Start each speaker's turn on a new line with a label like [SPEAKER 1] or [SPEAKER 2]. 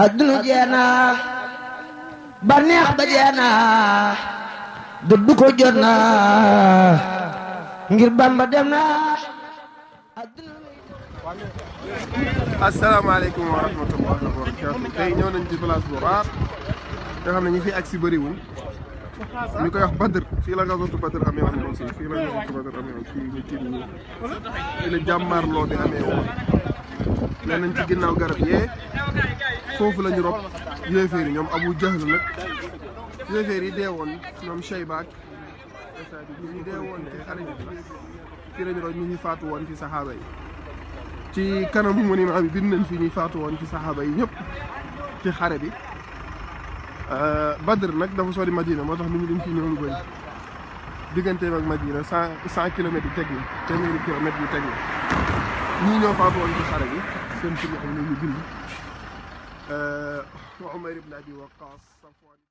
[SPEAKER 1] adduna jeena baneex ba jeena dëddu ko jot na ngir Bamba dem na.
[SPEAKER 2] asalaamaaleykum wa rahmatullahi wa barakatuh. tey ñëw nañ ci place bu raar nga xam ne ñi fi agsi bëriwul ñu koy wax Badr. fii la gazwatu Badr amee woon aussi fii la gazwatu Badr amee woon fii ñu tiim ñu fii la jàmmaarloo bi amee woon. nee nañ ci ginnaaw garab yee foofu la ñu rob yéeféer yi ñoom Abu Jahl nag yéeféer yi dee woon ñoom Shayba ñu dee woon ci xare bi fii la ñu rob ñu fi faatu woon ci saxaaba yi. ci kanamu monument bi bind nañ fi ñuy faatu woon ci saxaaba yi ñëpp ci xare bi. Badr nag dafa sori Madina moo tax nit ñi dañ fi ñëw lu bëri digganteem ak Madina 100 kilomètres yi teg na téeméeri kilomètres yu teg na ñii ñoo faatu woon ci xare bi seen tur yi am na ñu bind Umar ibn Abi Waqqas